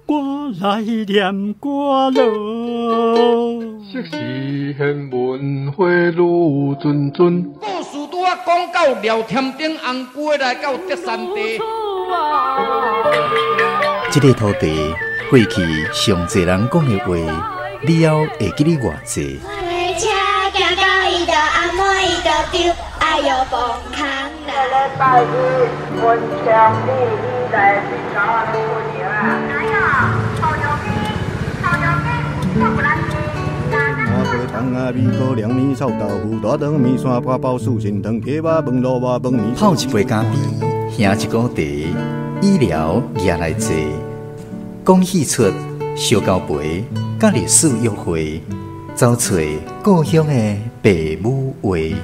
我來念歌囉。昔時玄文花愈谆谆。故事拄仔講到廖添丁紅龜來到德山地。這个土地過去上濟人講的話，了後會記得偌濟？拜一文昌里，你來去找我的朋友啊！泡一杯咖啡，喝一壺茶，醫療也來坐，講戲出燒交陪，佮歷史約會，走揣故鄉的爸母話。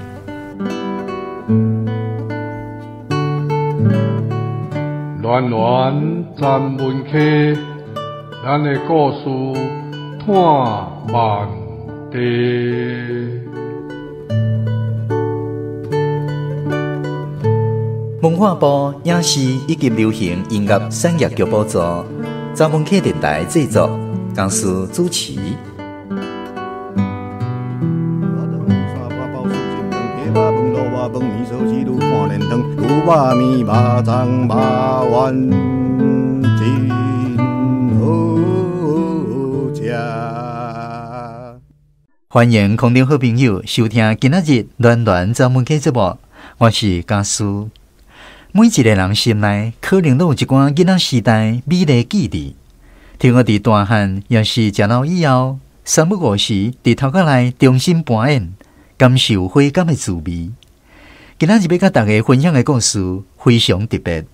暖暖咱文溪，咱的故事伴万地。文化部影視以及流行音樂產業局補助，查文溪電台製作，公司主持。歡迎空中好朋友收聽今仔日暖暖查文溪節目，我是家師。每一個人心內可能攏有一寡囡仔時代美麗記憶。聽我佇大漢，也是食老以後，三不五時佇頭殼內重新扮演，感受回甘的滋味。今仔日欲佮大家分享的故事非常特別，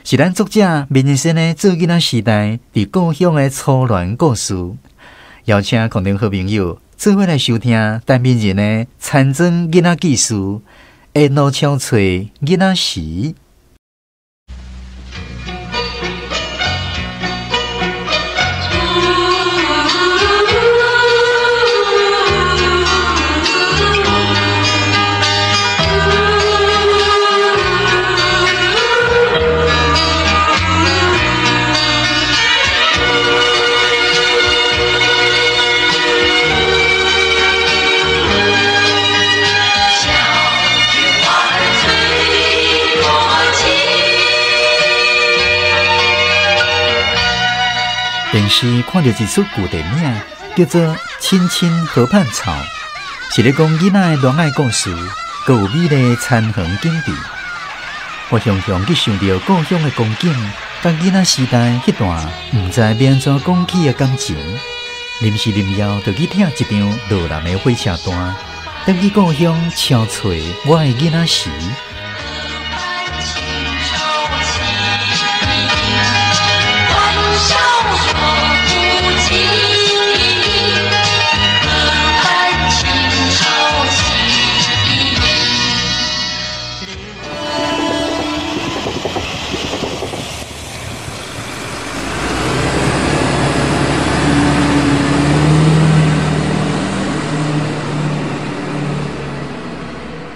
是咱作者民人生的做囡仔時代佇故鄉的初戀故事。邀請空中好朋友做伙來收聽陳明仁的田莊囡仔記事，沿路敲揣囡仔時。電視看著一齣舊電影，叫做《親親河畔草》，是咧講囡仔的戀愛故事，閣有美麗田園景致。我常常去想著故鄉的光景，佮囡仔時代彼段毋知欲按怎講起的感情。臨時臨要，就去拆一張落南的火車單，轉去故鄉敲揣我的囡仔時。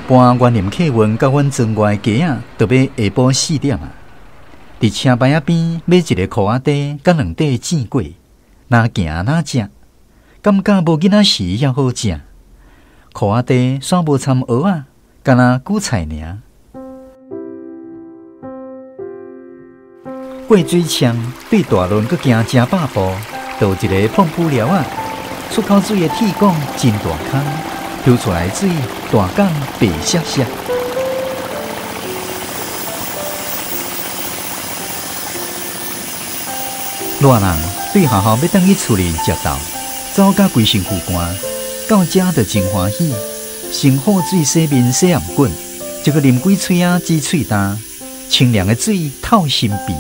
搬員林客運到阮庄外的街仔，就欲下晡4點啊！佇車牌仔邊買一个箍仔茶，佮兩塊煎粿，若行若食，感覺無囡仔時遐好食。箍仔茶煞無摻蚵仔，干焦韭菜爾。過水塭對大崙閣行成百步，就有一个膨布寮仔，出口水的鐵管真大空。抽出來水，大港白雪雪。熱人對學校欲轉去厝裡食晝，走甲規身軀汗，到遮就真歡喜。先喝水洗面洗頷頸，再閣啉幾喙仔止喙焦，清涼的水透心脾。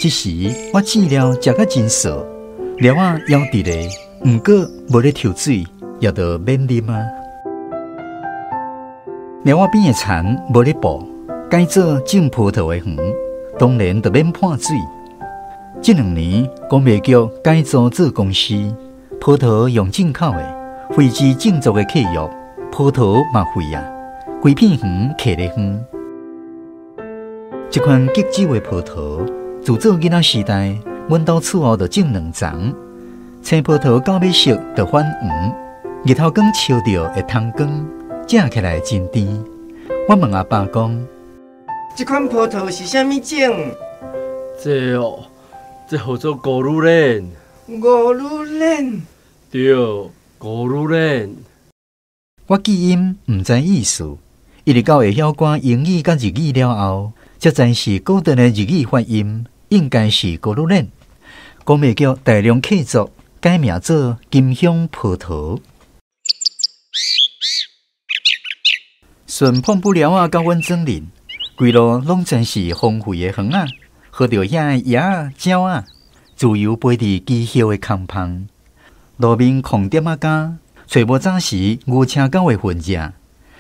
這時我飼料食甲真素，料仔枵佇咧，毋過無咧抽水，也就免啉啊。寮仔邊的田無咧播，改做種葡萄的園，當然就免潑水。這兩年工藝局改組做公司，葡萄用進口的，廢止種作的契約，葡萄嘛廢啊，規片園徛咧遠。這款極少的葡萄，自做囡仔時代，阮兜厝後就種兩欉。青葡萄到尾熟就反黃，日頭光照著會通光，食起來真甜。我問阿爸講：這款葡萄是啥物種？這哦，這號做五女蓮。五女蓮。對，五女蓮。我記音毋知意思，一直到會曉講英語佮日語了後，才知是古代的日語發音，應該是五女蓮。講袂叫大量客作改名做金香葡萄。順碰不了啊，佮阮庄鄰，規路攏全是荒廢的園仔，好著遐的鴨仔、鳥仔，自由飛佇枝葉的空縫，路面空點仔間，揣無早時牛車狗的痕跡，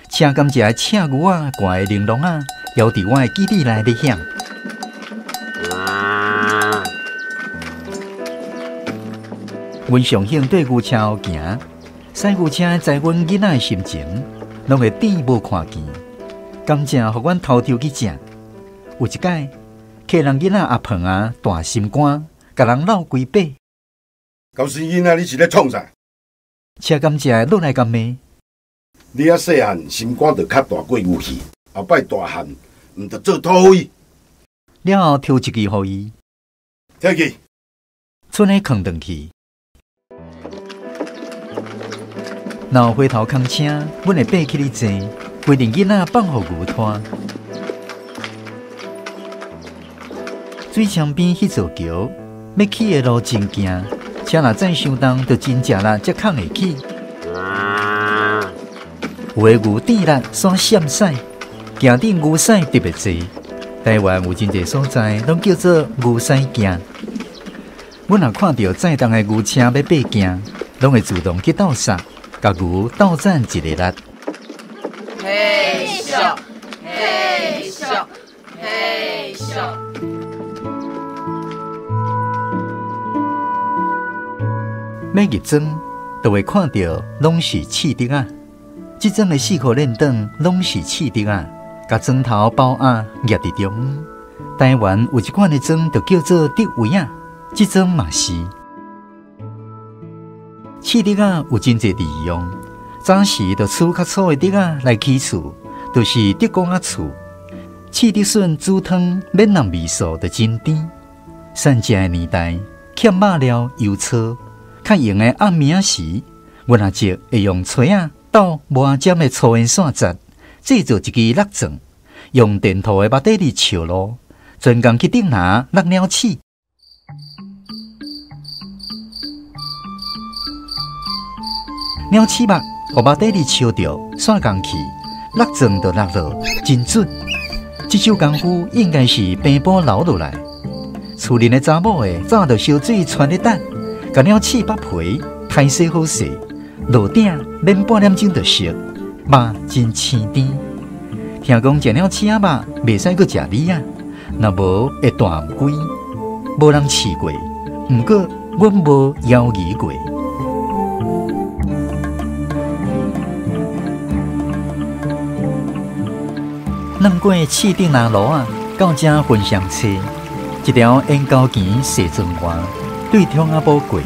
車甘蔗的赤牛仔，掛的玲瑯仔，猶佇我的記憶內咧響。阮上興綴牛車後行，駛牛車知阮囡仔的心情，攏會甜無看見。甘蔗予阮偷抽去食。有一擺，客人囡仔阿胖啊，大心肝，共人鬧幾把。猴生囡仔，你是咧創啥？車甘蔗落來共罵。你仔細漢心肝就較大過牛氣，後擺大漢毋著做土匪。了後抽一支予伊，提去，賰咧囥轉去。若有回頭空車，阮會爬起來坐，規陣囡仔放予牛拖。水牆邊彼座橋，欲起的路真行，車若載傷重，就真食力才扛會起。有的牛甜力煞閃屎，行頂牛屎特別濟。台灣有真濟所在，攏叫做牛屎徑。阮若看著載重的牛車欲爬徑，攏會自動去鬥煞，共牛鬥欉一个力。嘿咻，嘿咻，嘿咻。欲入庄，就會看著攏是刺竹仔。這庄的四箍輪轉攏是刺竹仔，共磚頭包仔夾佇中央。台灣有一款的莊就叫做竹圍仔，這莊嘛是。刺竹仔有真濟利用，早時就取較粗的竹仔來起厝，就是竹公仔厝。刺竹筍煮湯免弄味素，就真甜。散食的年代，欠肉料油醋，較閒的暗暝時，阮阿叔會用槌仔鬥磨尖的粗煙線節，製作一支橐鑽，用電兔的目底裡笑路，專工去頂拿橐鳥鼠。鳥鼠肉，予目底裡笑著，線共去，橐鑽就橐落，真準。這手功夫應該是平埔留落來。厝裡的查某的早就燒水汆咧等，共鳥鼠剝皮，刣洗好勢，落鼎免半點鐘就熟，肉真鮮甜。聽講食鳥鼠仔肉袂使閣食米仔，若無會大毋歸。無人試過，毋過阮無猶豫過。攏過刺竹林路仔，到遮分双车，一條沿溝墘踅庄外，對中仔埔過，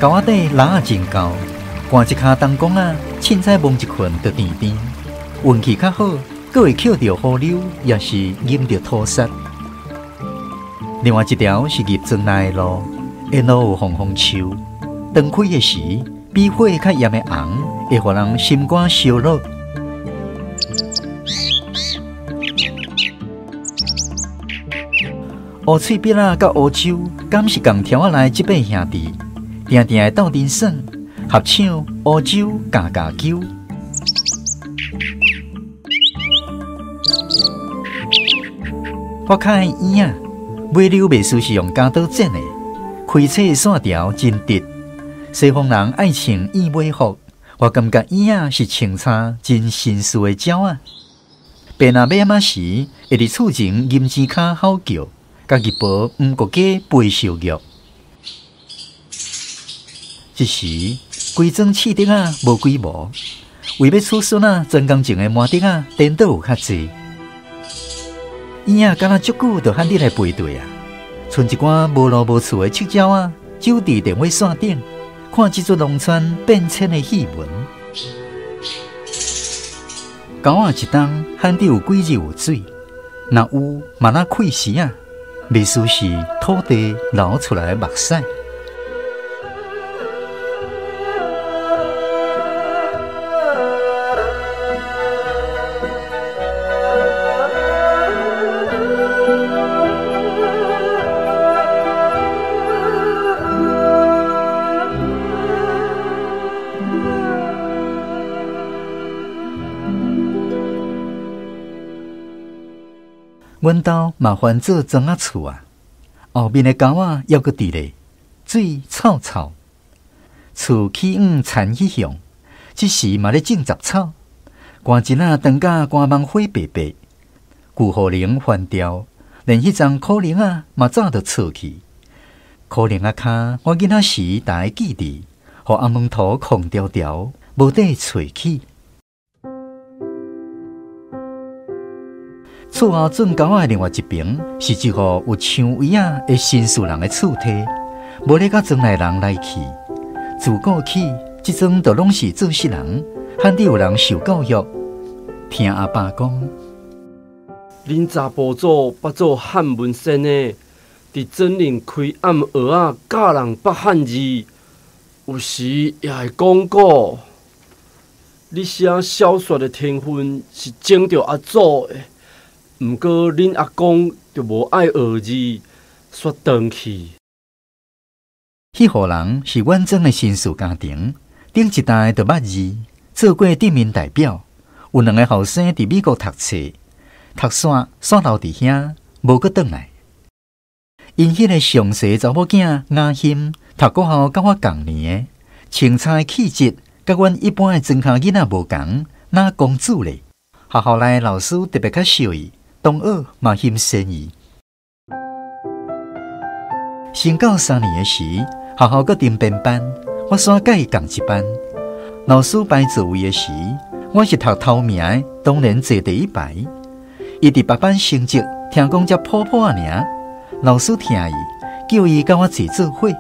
溝仔底蜊仔真厚，攑一跤東公仔，凊彩摸一棍就甜甜。運氣較好，閣會抾著河溜，抑是飲著土沙。另外一條是入莊內的路，沿路有防風樹，當開的時，比火較艷的紅，會予人心肝燒熱。烏喙筆仔佮烏洲，敢是仝條仔來這八兄弟？定定會鬥陣耍，合唱烏洲咬咬揪。我較愛椅仔，尾溜袂輸是用剪刀剪的，開車的線條真直。西方人愛穿燕尾服，我感覺椅仔是穿衫真紳士的鳥仔。病若欲按仔時，會佇厝前銀錢跤吼叫，共日婆黄國雞飞燒肉。這時，規庄刺竹仔無幾無，為欲娶孫仔，專工種的麻竹仔顛倒有較濟。椅椅仔敢若足久就喊你來排隊啊！賰一寡無路無厝的赤鳥仔，守佇電話線頂，看這齣農村變遷的戲文。溝仔一冬罕得有幾日有水，若有嘛若開時仔，袂輸是土地流出來的目屎。阮兜嘛翻做庄仔厝啊，後面的溝仔猶閣佇咧，水臭臭，厝起往田彼向，這時嘛咧種雜草，寒日仔長甲寒網火白白，舊雨淋翻掉，連彼層苦苓仔嘛早就挫去。苦苓仔跤，我囡仔時逐會記得，予紅毛塗空條條，無底揣起。厝後圳溝仔的另外一爿是一戶有牆圍仔的新厝人的厝體，無咧佮庄內人來去。自古起，這庄就攏是做事人，罕得有人受教育。聽阿爸講，恁查埔祖捌做漢文先的，佇莊裡開暗學仔教人北漢字，有時也會講古。你寫小說的天分是種著阿祖的。毋過，恁阿公就無愛學字，煞轉去。彼戶人是阮庄的紳士家庭，頂一代就捌字，做過鎮民代表。有兩個後生佇美國讀冊，讀煞煞留佇遐，無閣轉來。𪜶彼个上細查某囝雅欣，讀國校佮我仝年的，穿衫的氣質，佮阮一般的莊跤囡仔無仝，若公主咧。學校內老師特別較惜伊。同學嘛欣羨伊。升到三年的時，學校閣定編班，我煞佮伊仝一班。老師排座位的時，我是讀頭名的，當然坐第一排。伊佇別班成績聽講才普普仔爾，老師疼伊，叫伊佮我坐做伙。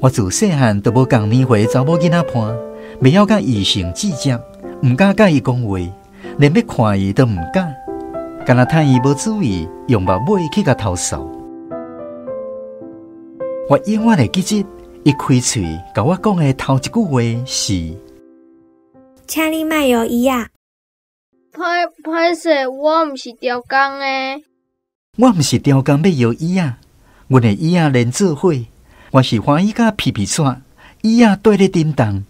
我自細漢就無仝年歲查某囡仔伴，袂曉佮異性接觸，毋敢佮伊講話，連欲看伊都毋敢。干焦趁伊無注意，用目尾去共偷掃。我永遠會記得，伊開喙共我講的頭一句話是：請你莫搖椅仔。歹勢，我毋是刁工的。我毋是刁工欲搖椅仔，阮的椅仔連做伙，我是歡喜甲皮皮掣，椅仔綴咧振動。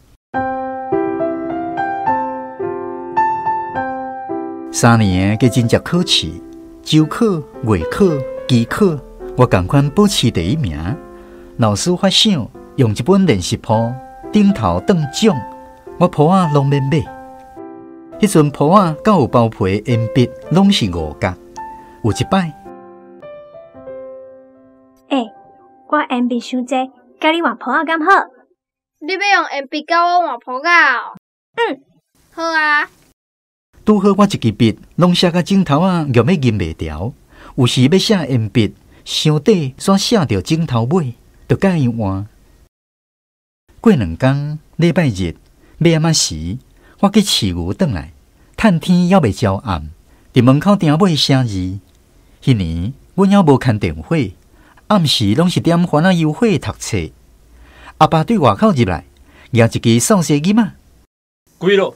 三年的加真濟考試，週考、月考、期考，我仝款保持第一名。老師發賞，用一本練習簿，頂頭當獎，我簿仔攏免買。彼陣簿仔佮有包皮的鉛筆，攏是5角。有一擺，我鉛筆傷濟，佮你換簿仔敢好？你欲用鉛筆佮我換簿仔哦？嗯，好啊。拄好我一支筆攏寫甲枕頭仔玉欲忍袂牢，有時欲寫鉛筆，傷短煞寫著枕頭尾，就佮伊換。過兩工禮拜日，尾暗仔時，我去飼牛轉來，趁天猶未焦暗，佇門口埕尾寫字。彼年阮猶無牽電火，暗時攏是點番仔油火讀冊。阿爸對外口入來，舉一支掃帚囡仔，歸囉，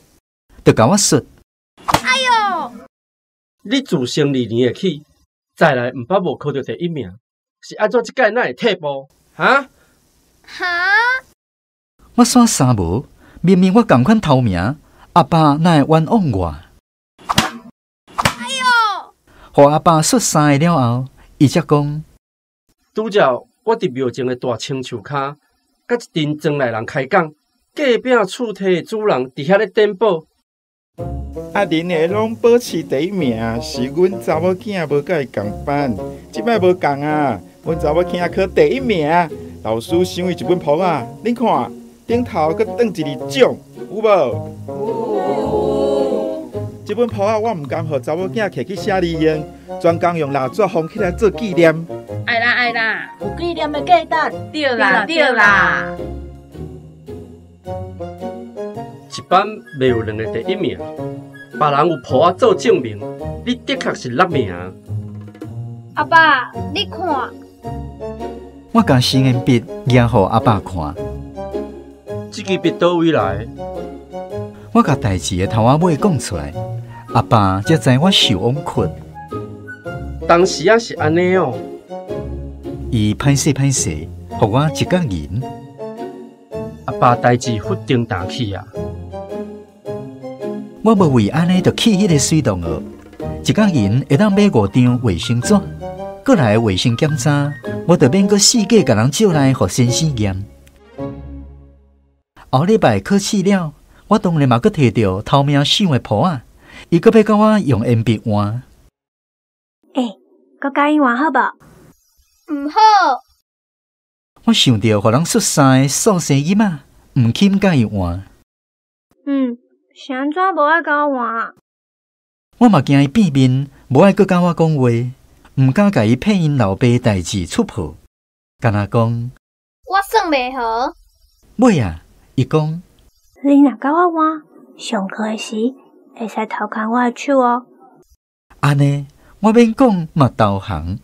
就共我說。你自升二年會起，再來毋捌無考著第一名，是按怎這擺哪會退步？哈？哈？我煞三無，明明我仝款頭名，阿爸哪會冤枉我？哎喲！予阿爸說三个了後，伊才講：拄才我佇廟前的大青樹跤，佮一陣莊內人開講，隔壁厝體的主人佇遐咧點寶。啊！恁的攏保持第一名，是阮查某囝無佮伊仝班，這擺無仝啊！阮查某囝考第一名，老師賞伊一本簿仔，恁看頂頭閣當一字獎，有無？有。這本簿仔我毋甘予查某囝摕去寫字用，專工用蠟紙封起來做紀念。愛啦愛啦，有紀念的價值。對啦對啦。一班袂有兩個第一名，別人有簿仔做證明，你的確是六名。阿爸，你看。我共新鉛筆舉予阿爸看。這支筆佗位來？我共代誌的頭仔尾講出來，阿爸才知我受枉屈。當時啊是按呢哦。伊歹勢歹勢，予我一角銀。阿爸代誌忽定大去啊！我無為按呢就去彼個水洞學，一角銀會當買5張衛生紙，閣來衛生檢查，我就免閣四界共人借來予先生驗。後禮拜考試了，我當然嘛閣提著頭名賞的簿仔，伊閣欲佮我用鉛筆換。欸，閣佮伊換好無？毋好。我想著予人出三個數生囡仔，毋肯佮伊換。嗯，是按怎無愛佮我換？我嘛驚伊變面，無愛閣佮我講話，毋敢共伊騙𪜶老爸代誌出破，敢若講我算袂好。尾仔，伊講你若佮我換，上課的時會使偷牽我的手哦。按呢，我免講嘛投降。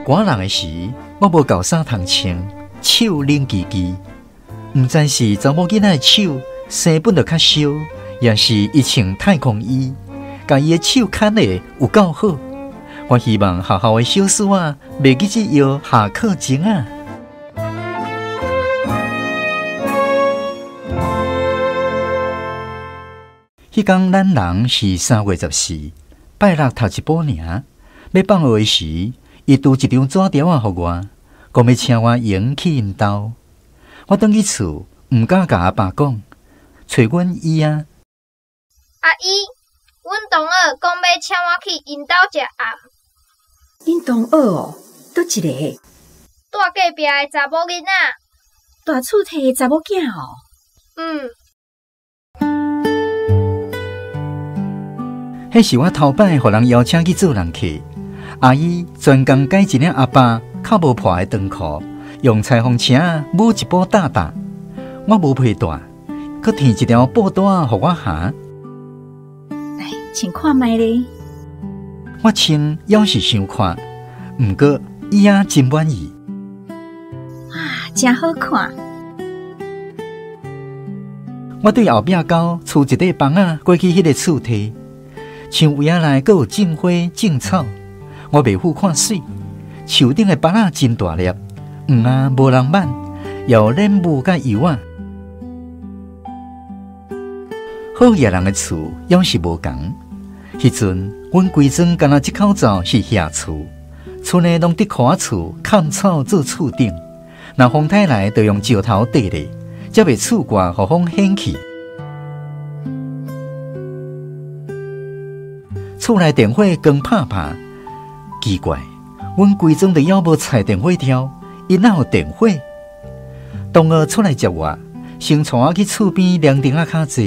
趕人的時，我無夠衫通穿，手冷吱吱，毋知是查某囡仔的手生本就較燒，抑是伊穿太空衣，共伊的手牽得有夠好。我希望學校的小師仔袂記這藥下課鐘啊！彼工咱人是3月14，拜六讀一晡爾，欲放學的時，伊拄一張紙條仔予我，講欲請我閒去𪜶兜。我轉去厝，毋敢共阿爸講，揣阮姨仔。阿姨，阮同學講欲請我去𪜶兜食暗。恁同學哦，佗一个？住隔壁的查某囡仔。大厝伲的查某囝哦。嗯。彼是我头摆予人邀請去做人客。阿姨專工改一領阿爸較無破的長褲，用裁縫車舞一布搭搭。我無皮帶，閣添一條布帶予我行。來，穿看覓咧。我穿猶是傷闊，毋過伊也真滿意。哇，真好看！我對後壁溝跙一塊枋仔過去彼个厝伲，像圍仔內閣有種花種草。我袂赴看媠，樹頂的芭樂真大粒，黃啊無人挽，也有蓮霧佮柚仔。好野人的厝猶是無仝。彼陣，阮規庄敢若這口罩是瓦厝，賰的攏佇箍仔厝砍草做厝頂，若風颱來就用石頭硩咧，才袂厝蓋予風掀去。厝內電火光拍拍。奇怪，阮規庄都猶無菜電火柱，伊哪有電火？同學出來接我，先帶我去厝邊涼亭仔跤坐，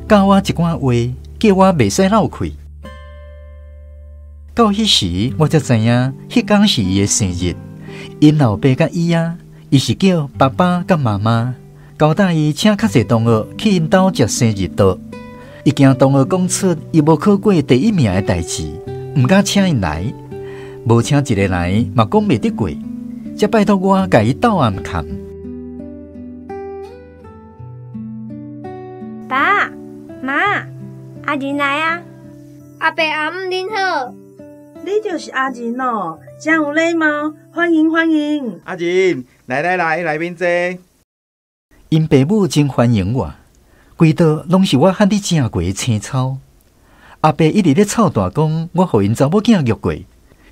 教我一寡話，叫我袂使漏氣。到彼時，我才知影，彼工是伊的生日。𪜶老爸佮伊仔，伊是叫爸爸佮媽媽，交代伊請較濟同學去𪜶兜食生日桌。伊驚同學講出伊無考過第一名的代誌，毋敢請𪜶來。無請一个來，嘛講袂得過，才拜託我共伊鬥暗崁。爸媽，阿仁來啊！阿伯阿姆恁好。你就是阿仁哦，真有禮貌，歡迎歡迎。阿仁，來來來，內面坐。𪜶爸母真歡迎我，規桌攏是我漢佇食過的青草。阿伯一直咧臭大講，我予𪜶查某囝虐過。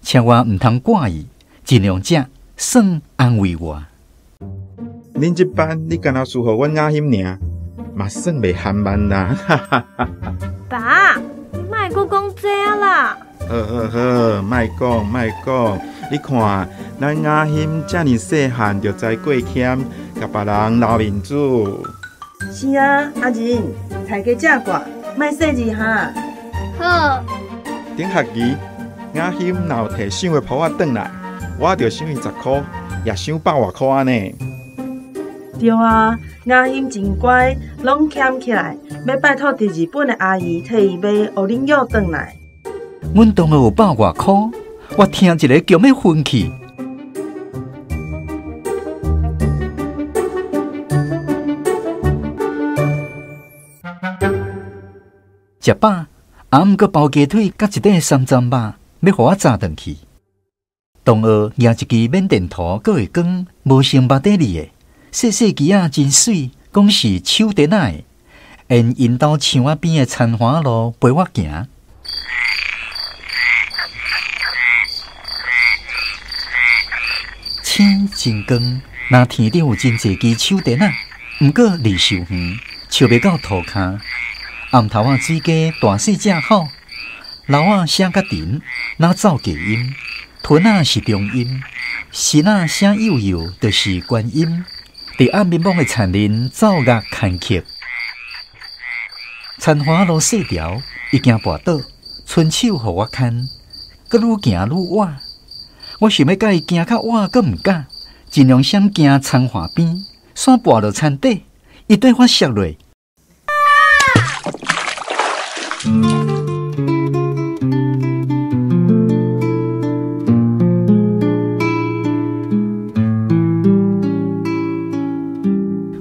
請我毋通掛意，盡量食，算安慰我。恁這班你敢若輸予阮雅欣爾，嘛算袂含慢啦。爸，你莫閣講這啦。好好好，莫講莫講。你看，咱雅欣遮爾細漢就知過儉，共別人留面子。是啊，阿仁，菜加食寡，莫細膩哈。好。頂學期，雅欣若有提想的鋪仔轉來，我就賞伊10箍，也賞百外箍仔呢。對啊，雅欣真乖，攏俭起來，欲拜託佇日本的阿姨替伊買烏龍藥轉來。阮同學有百外箍，我聽一个強欲昏去。食飽，阿姆閣包雞腿，佮一塊三層肉，欲予我炸轉去。同學舉一支緬甸圖，閣會光，無穿肉底字的，細細支仔真媠，講是手電仔的。沿𪜶兜牆仔邊的田華路陪我行。天真光，若天頂有真濟支手電仔，毋過離傷遠，笑袂到塗跤。暗頭仔水雞大細隻吼，老仔聲較沉，若走低音，豚仔是中音，神仔聲幼幼，就是觀音。佇暗暝暝的田林奏樂牽曲，田華路細條，伊驚跋倒，伸手予我牽，閣愈行愈倚。我想欲佮伊行較倚，閣毋敢，盡量閃行田華邊，煞跋落田底，伊對我摔落。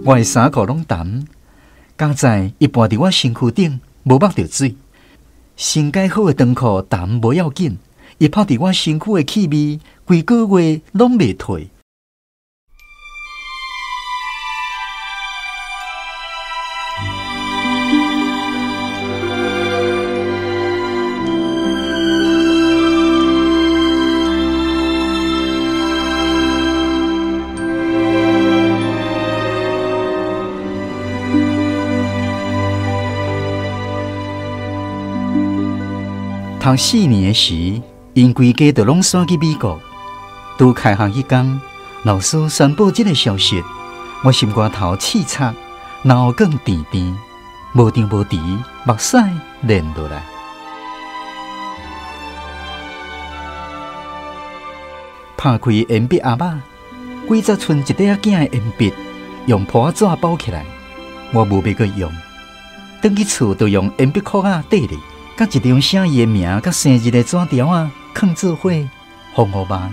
我的衫褲攏澹，佳哉伊跋佇我身軀頂，無目著水。新改好的長褲澹無要緊，伊泡佇我身軀的氣味，規個月攏袂退。讀4年的時，𪜶規家就攏徙去美國。拄開學彼工，老師宣布這个消息，我心肝頭刺插，腦梗甜甜，無張無弛，目屎連落來。拍開鉛筆盒仔，幾十寸一塊仔囝的鉛筆，用破紙包起來，我無欲閣用。轉去厝就用鉛筆殼仔綴咧。佮一張寫伊的名佮生日的紙條仔，囥做伙，予我爸。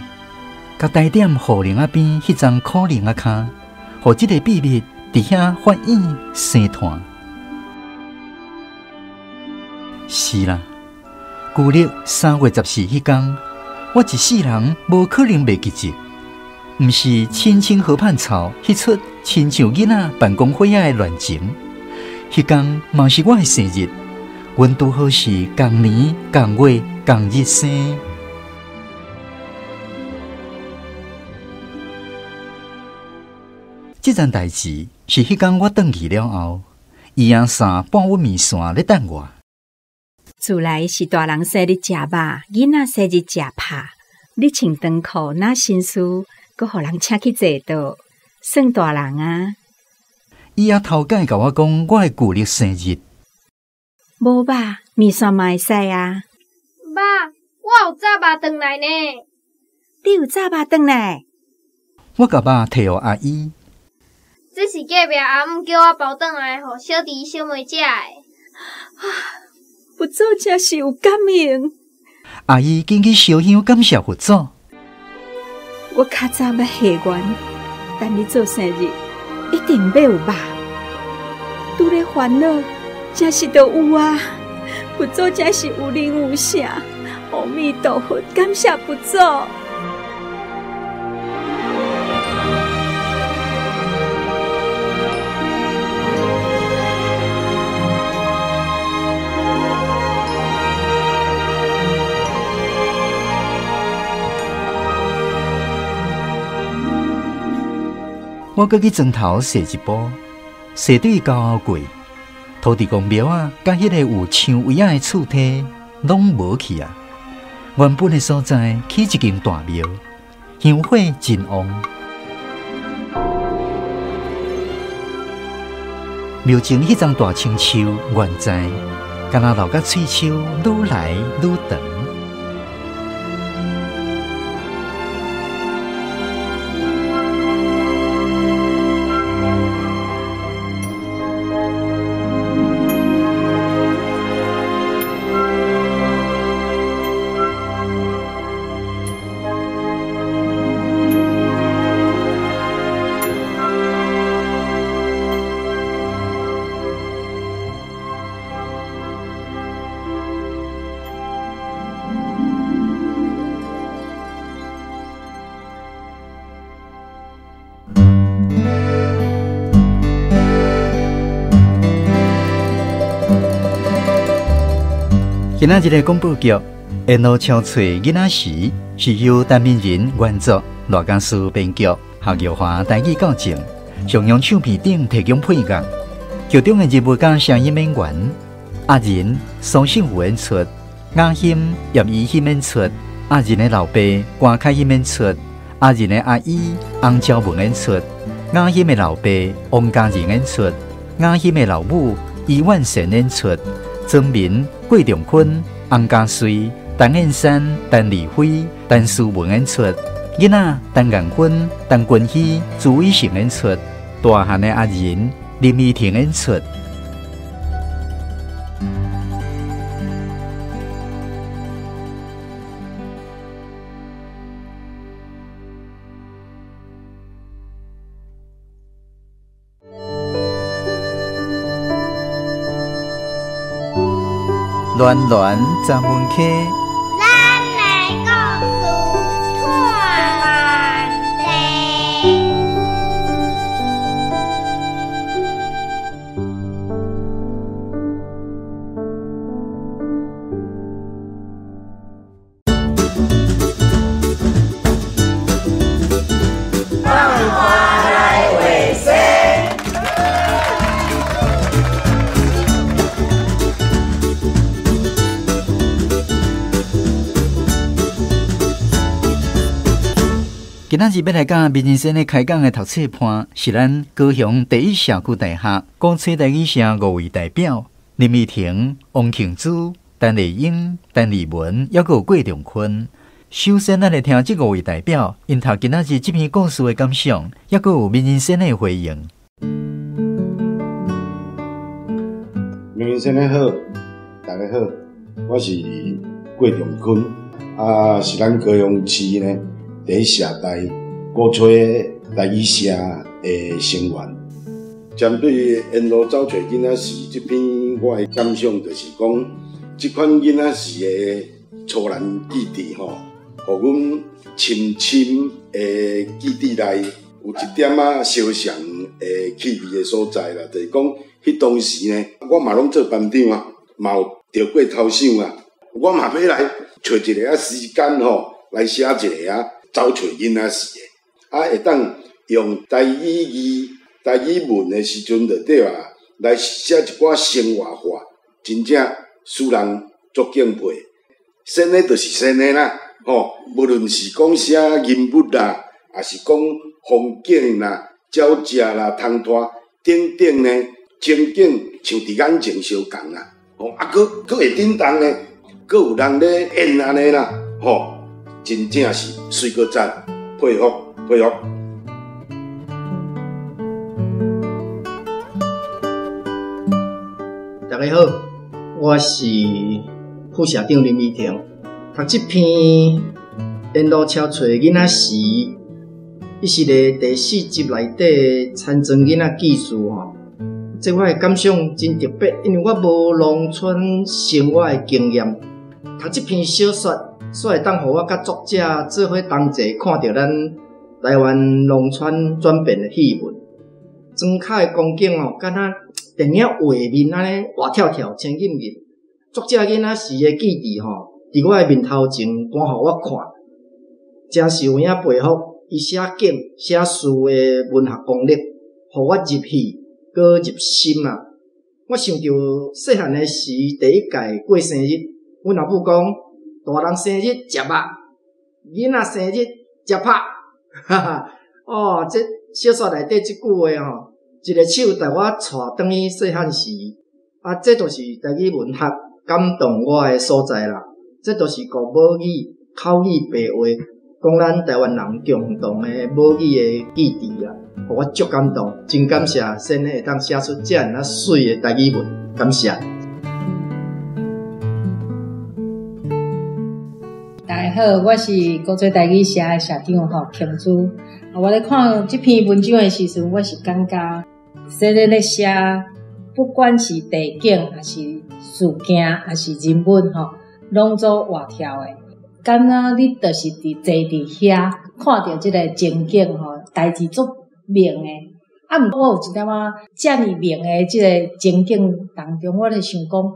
佮台點雨林仔邊彼層苦苓仔跤，予這个秘密佇遐發硬生炭。是啦，舊曆3月14彼工，我一世人無可能袂記得，毋是青青河畔草彼齣親像囡仔辦公會仔的亂情，彼工嘛是我的生日。阮拄好是仝年仝月仝日生。這件代誌是彼工我轉去了後，伊阿三半碗麵線咧等我。厝內是大人生日食肉，囡仔生日食拍。你穿長褲若紳士，閣予人請去坐桌，算大人啊。伊阿頭擺共我講我的舊曆生日。無肉，麵線嘛會使啊。媽，我有炸肉轉來呢。你有炸肉轉來？我共肉提予阿姨。這是隔壁阿姆叫我包轉來，予小弟小妹食的。啊，佛祖真是有感應。阿姨緊去燒香感謝佛祖。我較早捌許願，等你做生日，一定欲有肉。拄咧煩惱。真是都有啊！佛祖真是有靈有聖，阿彌陀佛，感謝佛祖。我閣去磚頭踅一步，踅對溝後過。土地公廟啊，佮彼个有牆圍仔的厝梯攏無去啊。原本的所在起一間大廟，香火真旺。庙前彼丛大青树，原在，敢若老甲喙须愈来愈长。今仔日的广播剧《沿路憔悴囡仔时》是由陈明仁原作，赖家书编剧，夏玉华台语教正，上扬唱片顶提供配乐。剧中的人物佮声音演员：阿仁、苏胜武演出，雅欣、叶怡欣演出，阿仁的老爸关凯欣演出，阿仁的阿姨洪昭文演出，雅欣的老爸王家仁演出，雅欣的老母伊万贤演出。曾明、郭仲坤、洪家瑞、陈燕山、陈丽辉、陈思文演出，囡仔陈彦芬、陈君熙、朱伟成演出，大汉的阿仁林依婷演出。暖暖十门溪，咱的故事托万地。放花来画生。今仔日欲来佮民人先生开讲的读册伴，是咱高雄第一社区大学鼓吹台语社五位代表：林依婷、王庆珠、陈丽英、陈丽文，犹阁有郭仲坤。首先，咱来听这五位代表𪜶读今仔日这篇故事的感想，犹阁有民人先生的回应。民人先生好，大家好，我是郭仲坤，啊，是咱高雄市呢第一社大鼓吹台语社的成员。针对沿路走揣囡仔时这篇，我的感想就是讲，这款囡仔时的粗难记忆吼，予阮深深的记忆内有一点仔相像的气味的所在啦。就是讲，彼当时呢，我嘛拢做班长啊，嘛有著过头奖啊，我嘛欲来揣一个仔时间吼，来写一个啊。走揣囡仔时的，啊，会当用台语字、台语文的时阵就对啊，来写一寡生活化，真正使人足敬佩。先的就是先的啦，吼，无论是讲写人物啦，抑是讲风景啦、鸟食啦、窗拖等等呢，情景像伫眼前相仝啦，吼，啊，阁会震动呢，阁有人咧演按呢啦，吼。真正是水阁赞，佩服佩服。大家好，我是副社长林依婷。读这篇《沿路敲揣囡仔时》，伊是咧第四集内底田庄囡仔记事吼。这我的感想真特别，因为我无农村生活的经验，读这篇小说。煞会当予我佮作者做伙同齐看著咱台湾农村转变的戏文，庄跤的光景哦，敢若电影画面按呢活跳跳、青印印。作者囡仔时的记忆吼，伫我的面头前搬予我看，真是有影佩服伊写景、写事的文学功力，予我入戏，阁入心啊！我想著细汉的时，第一届过生日，阮阿母讲。大人生日食肉，囡仔生日食拍，哈哈！哦，这小说内底这句话吼，一个手帶我帶轉去細漢時，啊，這就是台語文學感動我的所在啦。這就是國母語、口語白話，講咱台灣人共同的母語的記憶啊，予我足感動，真感謝先生會當寫出遮爾仔媠的台語文，感謝。大家好，我是鼓吹台語社的社長吼，瓊珠。我咧看這篇文章的時陣，我是感覺先生咧寫，不管是地景，還是事件，還是人物吼，攏做活跳的。敢若你就是佇坐佇遐，看著這个情景吼，代誌足明的。啊，毋過我有一點仔遮爾明的這个情景當中，我咧想講，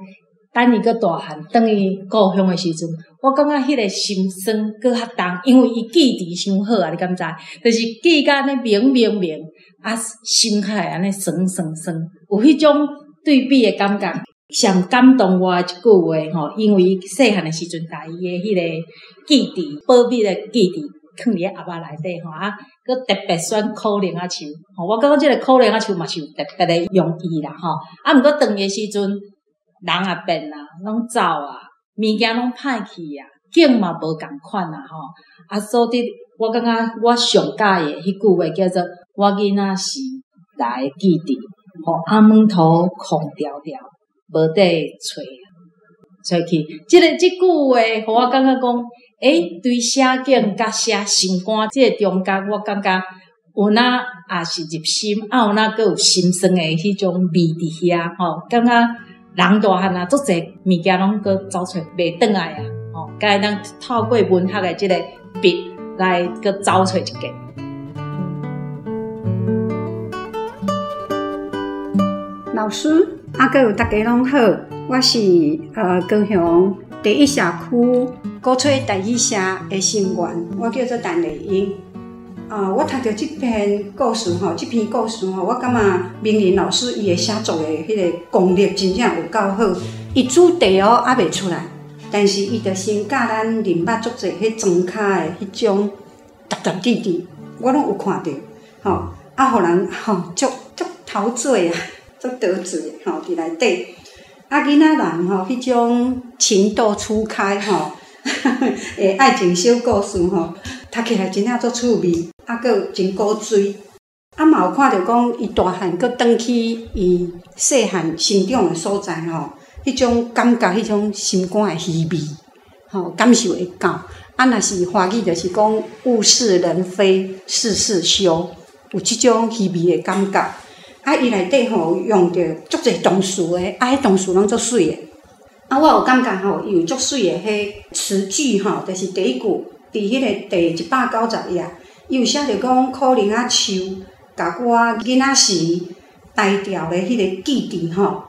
等伊閣大漢轉去故鄉的時陣，我感覺彼个心酸閣較重，因為伊記憶傷好啊，你敢知？就是記甲按呢明明明，啊，心較會按呢酸酸酸，有彼種對比的感覺。上感動我的一句話吼，因為伊細漢的時陣，共伊的彼個記憶，保密的記憶，囥佇咧盒仔內底吼，啊，閣特別選苦苓仔樹，吼，我感覺這個苦苓仔樹嘛是有特別的用意啦，吼。啊，毋過轉去的時陣，人也變啊，攏走啊，物件攏歹去啊，景嘛無仝款啊，吼。啊，所以我感覺我上喜歡的彼句話叫做“我囡仔時來記得，予阿門塗空條條，無得揣揣去”。這句話，予我感覺講，對寫景佮寫心肝這个中間，我感覺有哪也是入心，啊有哪閣有心酸的彼種味佇遐，吼，感覺人大漢啊，足濟物件攏閣走揣袂轉來啊，吼，該當透過文學的這个筆來閣走揣一個。老師，啊，閣有大家攏好，我是高雄第一社區鼓吹台語社的成員，我叫做陳麗英。我讀著這篇故事吼，這篇故事吼，我感覺明仁老師伊的寫作的彼个功力真正有夠好。伊主題哦猶未出來，但是伊就先教咱認捌足濟彼莊跤的彼種雜雜滴滴，我攏有看著，吼，啊，予人吼足足陶醉啊，足陶醉吼佇內底。啊，囡仔人吼，彼種情竇初開吼，的愛情小故事吼，讀起來真正足趣味，啊，閣有真古錐。啊，嘛有看著講，伊大漢閣轉去伊細漢成長的所在吼，彼種感覺，彼種心肝的稀味，吼，感受會到。啊，若是華語，就是講物是人非事事休，有這種稀味的感覺。啊，伊內底吼用著足濟動詞的，啊，彼動詞攏足媠的。啊，我有感覺吼，伊有足媠的彼詞句吼，就是第一句，佇彼个第190頁，伊有寫著講苦苓仔樹，共我囡仔時呆掉的彼个記憶吼，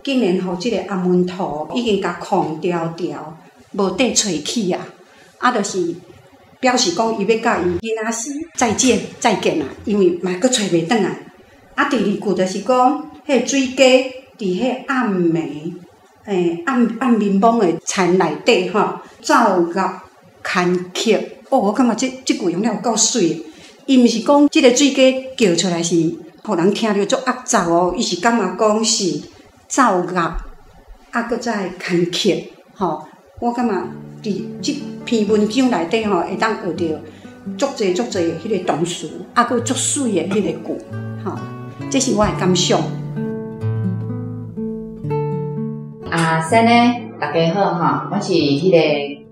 竟然予這个阿門塗已經共空條條，無得揣去啊！啊，就是表示講伊欲佮伊囡仔時再見再見啊，因為嘛閣揣袂轉來。啊，第二句就是講，彼个水雞佇彼暗暝，暗暗暝暝的田內底吼，走鴨牽曲。哦，我感覺這句用了有夠媠的。伊毋是講這个水雞叫出來是，予人聽著足齷齪哦。伊是感覺講是走鴨，啊，閣再牽曲，吼。我感覺佇這篇文章內底吼，會當學著足濟足濟彼个動詞，啊，閣足媠的彼个句，吼。這是我的感想。啊，先呢，大家好吼，我是彼个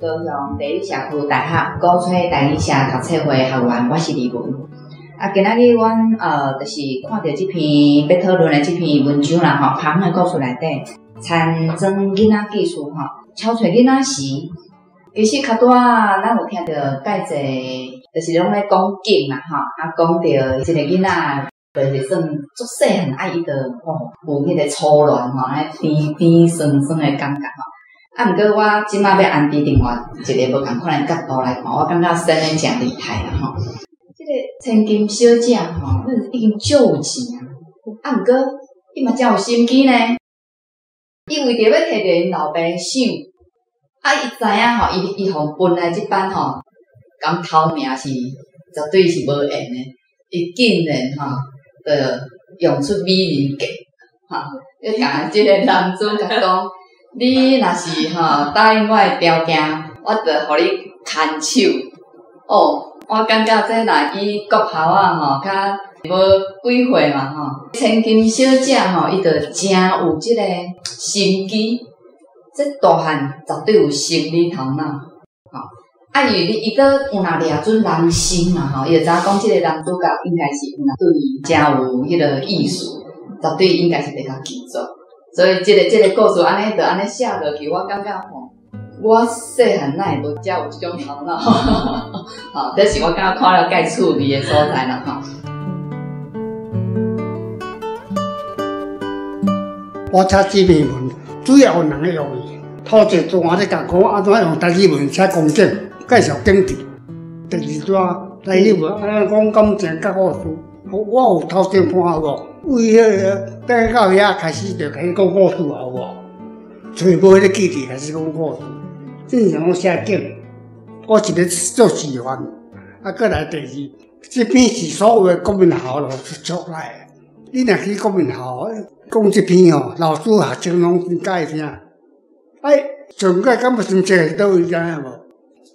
高雄第一社區大學鼓吹台語社讀冊會學員，我是李文。啊，今仔日阮就是看著這篇欲討論的這篇文章啦吼，旁的故事內底，田莊囡仔記事吼，超揣囡仔時，其實較拄仔咱有聽著介濟，就是攏咧講景啦吼，啊，講著這個囡仔。就是算足細漢，啊，伊就吼有彼个初戀吼，安呢甜甜酸酸的感覺吼。啊，毋過我這擺欲按佇另外一個無仝款的角度來看，我感覺先生誠厲害啦吼。這個千金小姐吼，已經足有錢啊，啊，毋過伊嘛誠有心機呢。伊為著欲摕著𪜶老爸的賞，啊，伊知影吼，伊予分來這班吼，共頭名是絕對是無緣的。伊竟然吼，就用出美人计，吼，你共这个男主角讲，你若是吼答应我的条件，我就予你牵手。哦，我感觉这若以国校仔吼，较无几岁嘛吼，千金小姐吼，伊就诚有这个心机，这大汉绝对有生理头脑，吼。啊，因为你伊阁有若掠准人心嘛吼，伊就知影讲这个男主角应该是有若对伊诚有彼个意思，绝对应该是会共记住。所以这个故事按呢就按呢写落去，我感觉吼，我细汉哪会无遮有这种头脑？吼，这是我感觉看了介趣味的所在啦吼。我写这篇文主要有两个用意，头一段咧讲讲按怎用台语文写工整，介绍景致；第二段台语文按怎讲感情佮故事。我有头前半有无？为彼个等到遐开始就开始讲故事啊有无？揣无彼个记忆开始讲故事。正常拢写景，我一个做示范，啊，阁来第二，这篇是所有的国民学校老师出来的。你若去国民学校讲这篇吼，老师学生拢真佮意听。哎，上届感觉心情是佗位知影无？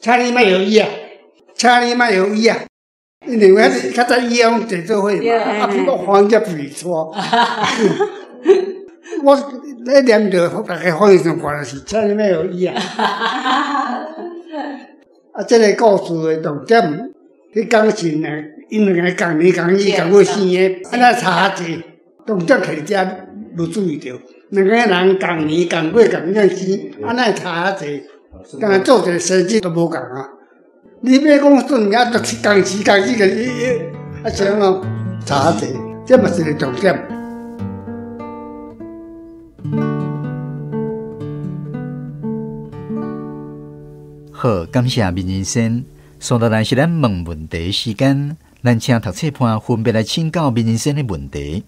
请你莫犹豫啊，请你莫犹豫啊，因为较早伊拢坐做伙嘛，啊，比我翻只皮错。我咧念著，大家反应上悬是，请你莫犹豫啊。啊，这个故事的重点，彼工是呢，𪜶两个仝年仝日仝月生的，啊，若差较济，重点摕遮无注意著，两个人仝年仝月仝日生，啊，哪会差遐济？敢若做一个生日都无仝啊！你欲讲算啊，都仝时仝日个，啊，是按怎差遐济？这嘛是一个重点。好，感谢明仁先。接落来是咱问问题时间，咱请读册伴分别来请教明仁先的问题。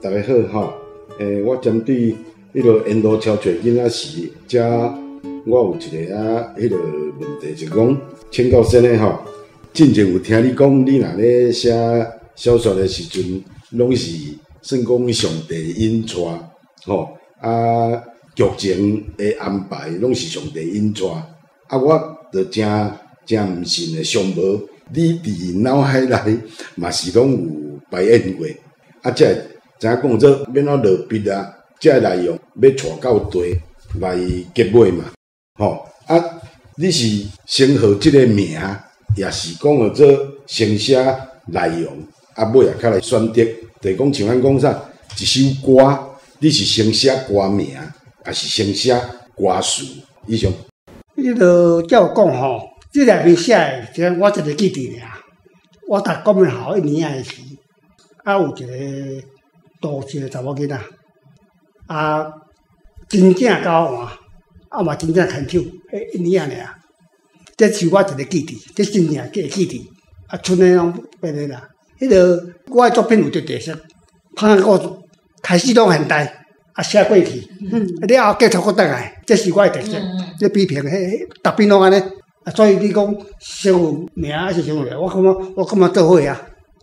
大家好哈，我针对彼个沿路超找囡仔时，遮我有一个啊，彼个问题就讲，请教先生吼，进前有听你讲，你若咧写小说的时阵，拢是算讲上帝引带吼啊。剧情的安排拢是上帝引带，啊，我就诚诚毋信的，想无你伫脑海内嘛是拢有排演过，啊，才会知影讲做欲按怎落笔啊，这个内容欲带到地来结尾嘛，吼啊，你是先号这个名，也是讲号做先写内容，啊，尾仔较来选择，就是讲像咱讲啥，一首歌，你是先写歌名，还是先写歌词？以上。你就照讲吼，这内面写的，只我一个记忆尔。我读国民校一年仔的时，啊有一个都市的查某囡仔，啊真正交换，啊嘛真正牵手，彼一年仔尔。这是我一个记忆，这真正会记忆。啊，剩的拢变的啦。彼个我的作品有一个特色，拍故事开始拢现代。啊，写过去，了后结束阁转来，这是我的特色。你比评，彼逐边拢按呢。啊，所以你讲先有名还是先有名？我感觉做伙啊。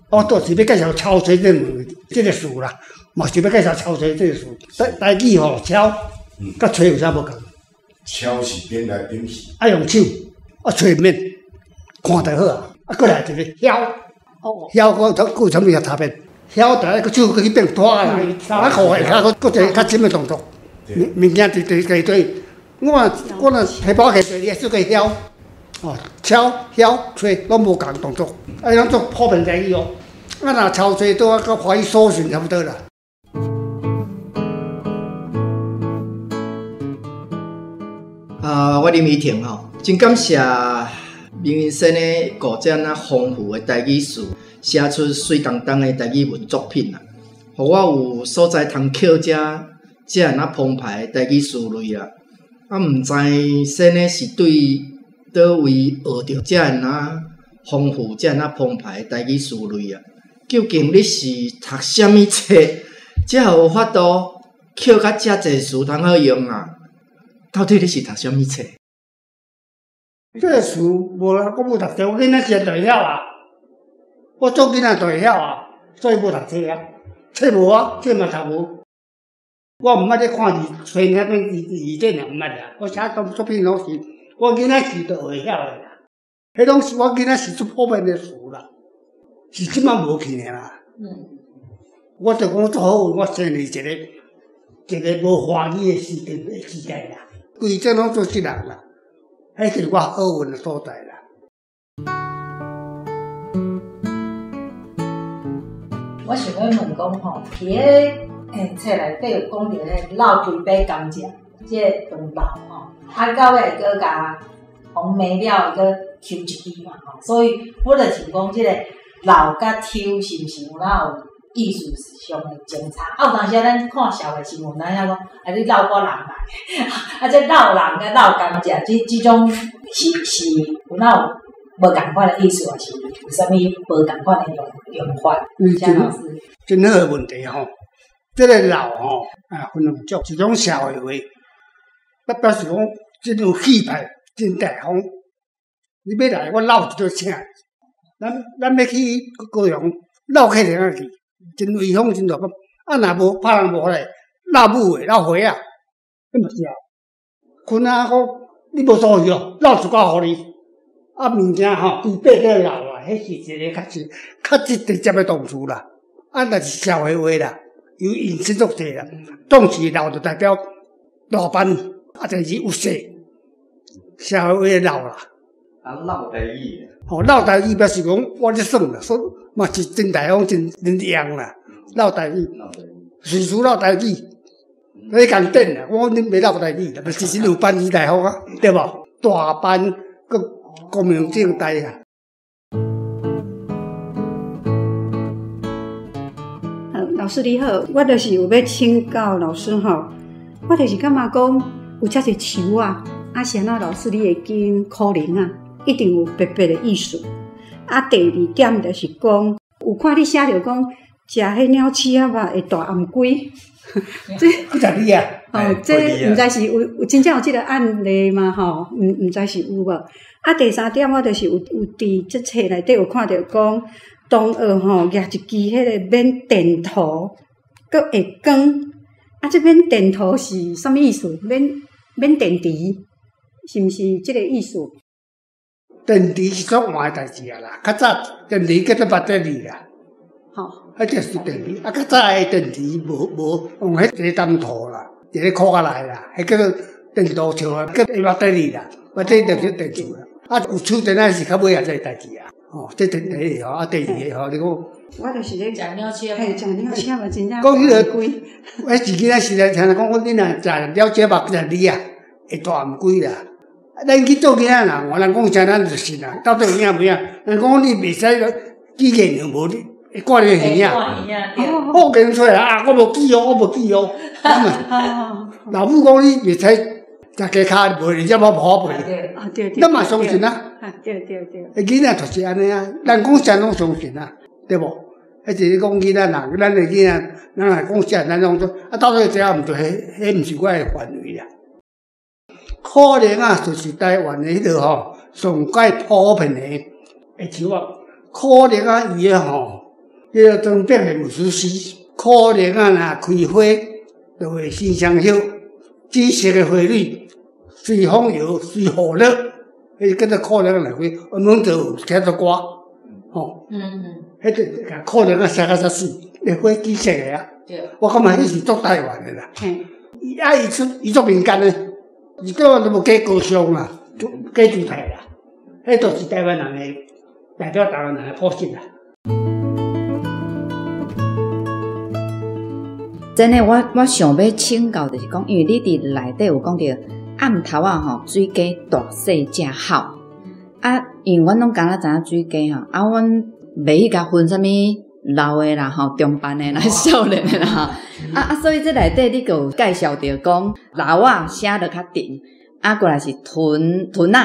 我倒是欲介绍超揣这物这个词啦，嘛是欲介绍超揣这个词。台语吼，超佮揣有啥无仝？超是变来变去。爱用手，啊揣毋免，看就好啊。啊，阁来一个晓，晓阁阁有啥物差别？晓得个手阁去变大啦，衫裤下骹阁阁一个较深的动作，物件伫伫伫对，我若提包起来，你手阁晓，哦，敲、晓、揣拢无仝动作，啊，拢做普遍台语哦。啊，若超揣拄啊，佮华语搜寻差不多啦。啊，我林怡婷吼，真感谢明仁先生古这样丰富的台语词。写出水当当的台语文作品啦，予我有所在通捡遮遮尔澎湃的台语词类啦。啊，毋知先生是对佗位学著遮尔丰富、遮尔澎湃的台语词类啊？究竟你是读啥物册，才有法度捡甲遮济词通好用啊？到底你是读啥物册？这个词无啦，我无读册，我囡仔时就会晓啊。我做囡仔就会晓啊，所以无读册啊，册无啊，册嘛读无。我毋捌咧看字，册那边字字典也毋捌啦。我写作品拢是我囡仔时就会晓的啦。彼拢是我囡仔时足普遍的词啦，是这摆无去的啦。我就讲足好运，我生伫一个无华语的时代啦，规整拢做这人啦，彼就是我好运的所在啦。我想欲问讲吼，伫咧册内底有讲著咧老规杯甘蔗，这个长老吼，啊到尾阁共黄梅了，阁抽一支嘛吼，所以我就想讲，这个老佮抽是毋是有哪有意思上的相差？啊，有当时啊，咱看社会新闻，咱晓讲啊，你落我人来，啊，这落人佮落甘蔗，这种是有哪有无仝款的意思，抑是有啥物无仝款的用法？谢老师，真好的问题吼，这个老吼啊，分两种，一种社会话，表示讲真有气派，真大方。你欲来，我落一桌请。咱欲去高雄，落客人仔去，真威风，真大方。啊，若无拍人无来，落母的，落花仔，彼嘛是啊。困啊，讲你无所谓哦，落一寡予你。啊，物件吼，规八个老啊，彼是一个较直接的动词啦。啊，若是社会话啦，有引申足济啦。总是老就代表大班，啊，就是有势。社会话的老啦。啊，落台语。吼，落台语表示讲我咧耍啦，说嘛是真大方，真用啦。落台语，随时落台语，你共顶啦，我讲恁袂落台语啦，是真有班级大方啊，对无？大班阁光明正大啊！老师你好，我就是有欲请教老师吼，我就是感觉讲有遮济树啊，啊是按怎老师你会拣苦苓啊，一定有特别的意思。啊，第二点就是讲，有看你写著讲，食彼鸟鼠仔肉会大頷胿，这不食你啊？哦，这毋知是有真正有这个案例吗？吼，毋知是有无？啊，第三点我就是有伫这册内底有看著讲，同学吼举一支彼个免电图，阁会光。啊，这免电图是啥物意思？免电池，是毋是这个意思？电池是做换的代志啊啦，较早电池叫做巴特利啦。吼，彼就是电池。啊，较早的电池无用彼一个担图啦，一个箍仔来啦，彼叫做电图笑啊，叫巴特利啦，巴特利就是电池啦。啊，有手电仔是较尾仔这个代志啊。吼，这第一个吼，啊，第二个吼，你讲。我就是咧食鸟鼠，嘿，食鸟鼠嘛，真正。讲彼个，我是囡仔时阵听人讲，讲你若食鸟鼠肉，食你啊，会大頷胿啦。咱去做囡仔人，人讲啥咱就信啊，到底有影无影？人讲你袂使记见就无，你会挂你耳仔。我讲出来啊，我无记哦，我无记哦。老母讲你袂使食鸡跤，无你才无好陪。啊对对。咱嘛相信啊。对对对。囡仔就是按呢啊，人讲啥拢相信啊，对无？彼是讲囡仔人，咱的囡仔，咱若讲啥，咱拢说啊，到底知影毋对，彼毋是我的范围啦。可能啊，就是台湾的彼个吼，上盖普遍的树仔。苦苓仔伊的吼，彼个装裱的艺术师，苦苓仔若开花，就会生双叶，紫色的花蕊，随风摇，随雨落，彼叫做苦苓仔来开，我们就有写做歌，吼。彼个共苦苓仔写甲遮媠，那花紫色的啊。我感觉彼是足台湾的啦。伊啊，伊出伊足民间的。伊台湾都无假高尚啦，假姿态啦，彼就是台湾人的代表，台湾人的朴实啦。真的，我想欲请教，就是讲，因为你伫内底有讲著暗头仔吼，水鸡大细只好啊，因为阮拢敢若知影水鸡吼，啊，阮袂去共分啥物老的啦吼，中班的啦，少年的啦吼，啊，所以这内底你阁有介绍著讲老仔声就较沉，啊，过来是臀臀仔，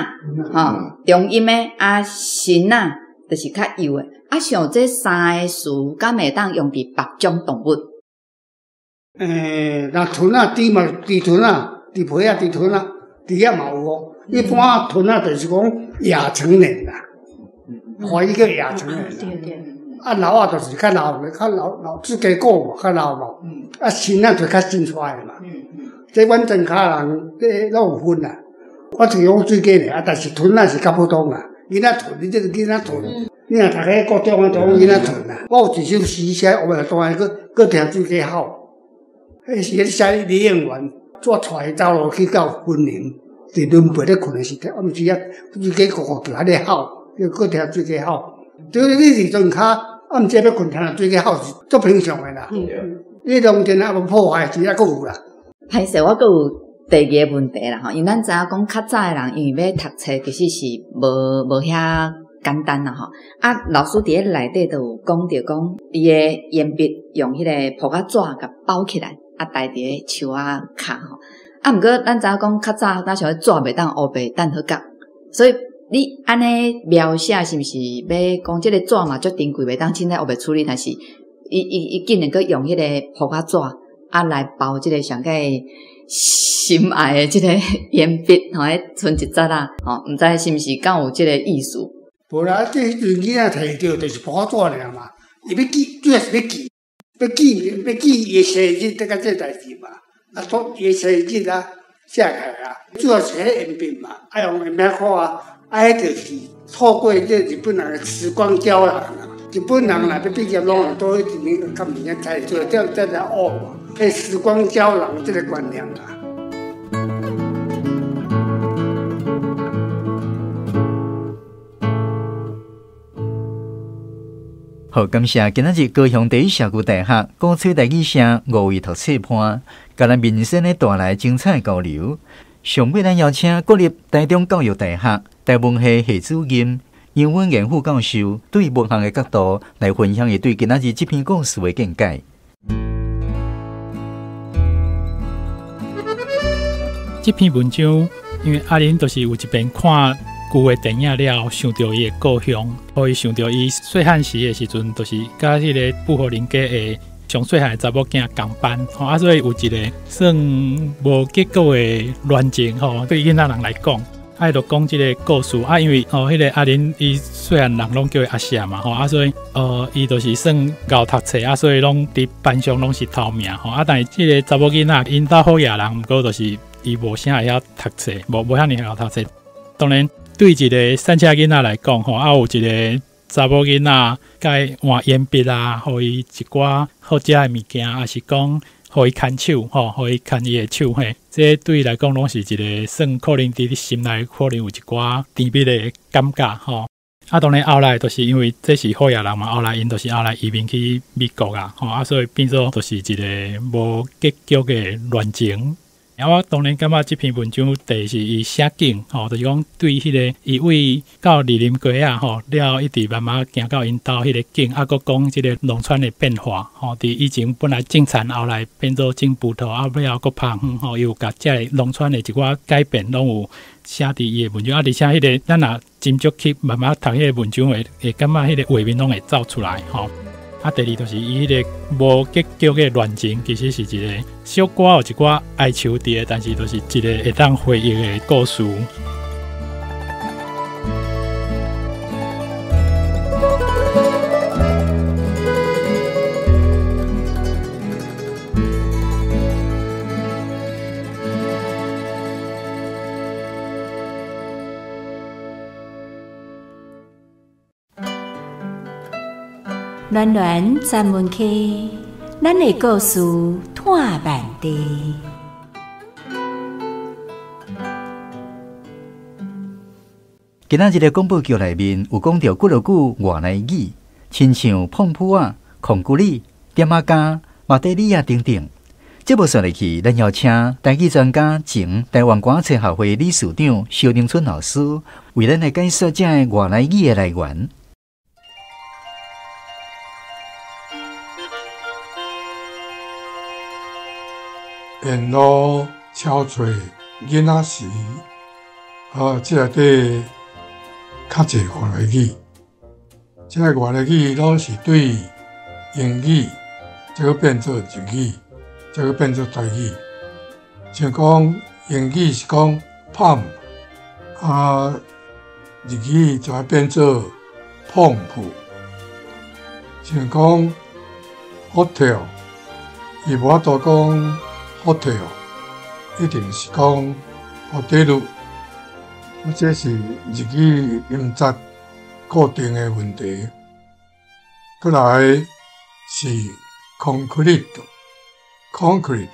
吼，中音的啊，身仔就是较幼的，啊，像这三个词，敢会当用伫别种动物？若臀仔，猪嘛，猪臀仔，猪皮仔，猪臀仔，猪仔嘛有哦。一般臀仔就是讲亚成年啦，华语叫亚成年啦。对对。啊老啊就是較老，較老老水雞股嘛，較老嘛。啊新仔就較新出來嘛。這阮莊跤人，這攏有分啦。我是講水雞爾，啊，但是屯仔是較普通啦。囡仔屯，你這個囡仔屯，你若讀彼國中的，就講囡仔屯啦。我有一首詩寫，我咪大閣閣聽水雞吼。彼時咧寫李應元，我帶伊走路去到雲林，佇崙背咧睏的時陣，我毋知影水雞咕咕叫，還咧吼，閣聽水雞吼。對你佇莊跤，暗時欲睏聽水雞吼是足平常的啦。你農田還無破壞時，猶閣有啦。歹勢，我閣有第二个問題啦吼，因為咱知影講較早的人，因為欲讀冊其實是無遐簡單啦吼。啊，老師佇咧內底就有講著講，伊的鉛筆用彼個簿仔紙共包起來，啊，刣佇咧樹仔跤吼。啊，毋過咱知影講較早，若像紙袂當烏白等好角，所以你按呢描寫是毋是欲講這個紙嘛足珍貴，袂當凊彩烏白處理，但是伊竟然閣用彼個簿仔紙啊來包這個上蓋心愛的這個鉛筆吼，彼剩一節啊，吼，毋知是毋是敢有這個意思？無啦，這彼陣囡仔提著就是簿仔紙爾嘛，伊欲記，主要是欲記，欲記，欲記伊的生日，這個這代誌嘛，啊，說伊的生日啊，寫起來啊，主要是彼鉛筆嘛，啊用鉛筆看啊，啊，彼就是透過這日本人的時光膠囊啊，日本人若欲畢業，攏會倒去一年較物件提出來，這這才學嘛，彼時光膠囊這個觀念啊。好，感謝今仔日高雄第一社區大學鼓吹台語社五位讀冊伴，共咱民生咧帶來精彩交流。上尾咱邀請國立台中教育大學台文系系主任楊文賢副教授，對文學的角度來分享伊對今仔日這篇故事的見解。這篇文章，因為阿玲就是有一遍看舊的電影了後，想著伊的故鄉，予伊想著伊細漢時的時陣，就是佮彼个布戶人家的上細漢的查某囝仝班，吼啊，所以有一个算無結果的戀情，吼，對囡仔人來講，啊，伊就講這个故事，啊，因為哦，彼个阿玲伊細漢人攏叫伊阿舍嘛，吼啊，所以伊就是算𠢕讀冊，啊，所以攏佇班上攏是頭名，吼啊，但是這个查某囡仔𪜶兜好野人，毋過就是伊無啥會曉讀冊，無遐爾會曉讀冊，當然。對一个散赤囡仔來講，吼，啊有一个查某囡仔，共伊換鉛筆啊，予伊一寡好食的物件，抑是講予伊牽手，吼，予伊牽伊的手，嘿，這對伊來講攏是一个算可能佇心內可能有一寡甜蜜的感覺，吼。啊，當然後來就是因為這是好野人嘛，後來𪜶就是後來移民去美國啊，吼，啊，所以變做就是一个無結局的戀情。啊，我當然感覺這篇文章第一是伊寫景，吼，就是講對彼个伊為到二林街仔，吼，了一直慢慢行到𪜶兜彼个景，啊，閣講這个農村的變化，吼，佇以前本來種田，後來變做種葡萄，啊，尾後閣拍園，吼，伊有共這个農村的一寡改變，攏有寫佇伊的文章，啊，而且彼个咱若斟酌去慢慢讀彼个文章，會感覺彼个畫面攏會走出來，吼。啊，第二就是伊彼个無結局的戀情，其實是一个小可有一寡哀愁佇的，但是就是一个會當回憶的故事。暖暖专门区，咱的故事拖慢地。今仔日个广播剧内面有讲著几落句外来语，亲像碰铺仔、孔骨力、点仔加、马德里亚等等。节目煞落去，咱邀请台语专家、前台湾歌册协会理事长萧宁春老师，为咱来解说这个外来语的来源。沿路敲揣囡仔时，啊，这内底较济外来语，这个外来语拢是对英语，这个变做日语，这个变做台语。像讲英语是讲 pump，啊，日语就变做碰铺。像講 hotel，伊無法度講 hotel，一定是講ホテル。這是日語音節固定的問題。閣來是 concrete，concrete，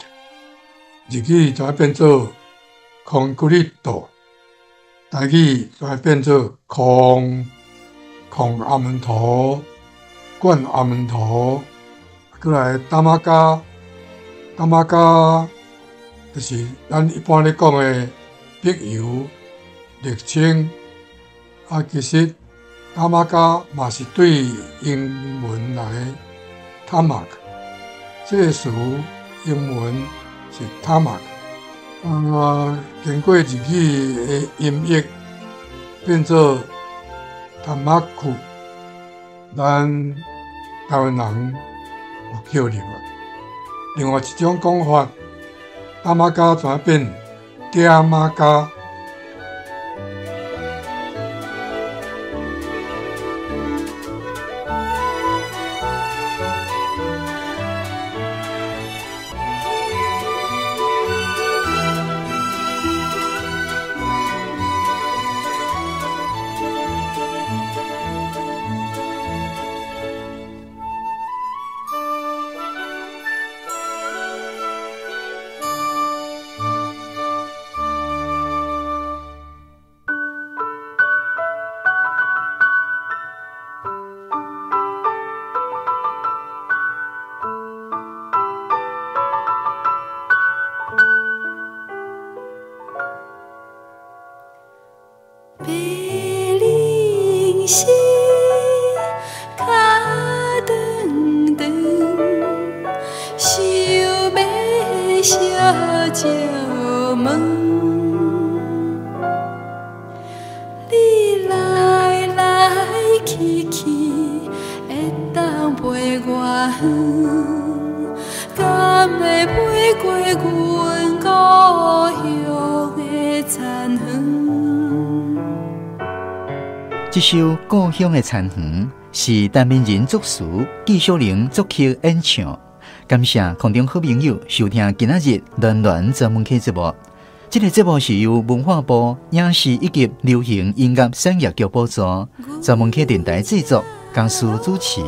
日語就愛變做コンクリート，台語就愛變做礦，礦阿門頭，灌阿門頭。閣來淡仔膠，淡仔膠就是咱一般咧講的柏油、瀝青。啊，其實淡仔膠嘛是對英文來的 tarmac，這個詞英文是 tarmac。啊，經過日語的音譯變做タマク，咱台灣人有叫入啊。另外一種講法，淡仔膠怎變點仔膠？這首《故鄉的殘垣》是陳明仁作詞，紀小玲作曲演唱。感謝空中好朋友收聽今仔日暖暖專門客節目。這個節目是由文化部影視以及流行音樂產業局補助，專門客電台製作，江蘇主持。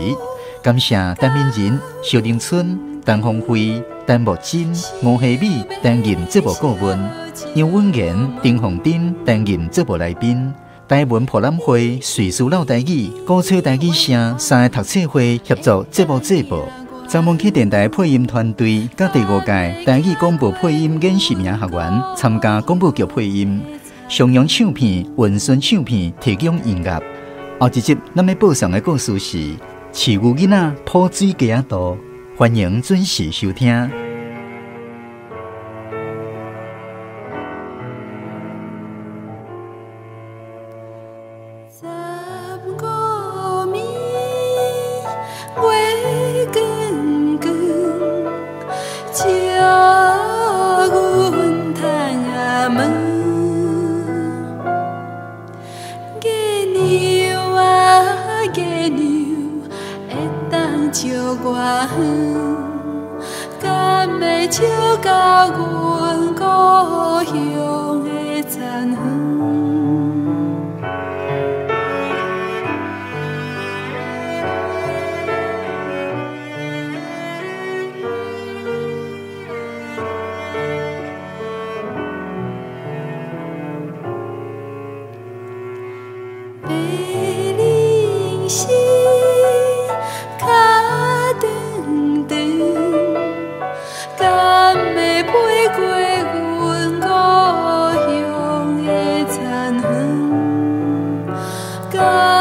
感謝陳明仁、蕭玲春、陳鳳慧、陳木珍、吳希美擔任節目顧問，楊文賢、丁鳳珍擔任節目來賓。台文博覽會、瑞士老台語、鼓吹台語聲三个讀冊會協助節目製播。專門客電台配音團隊佮第五屆台語廣播配音演習營學員參加廣播劇配音。上揚唱片、雲順唱片提供音樂。後一集咱欲播送的故事是《飼牛囡仔抱水雞仔肚》，歡迎準時收聽。 Go.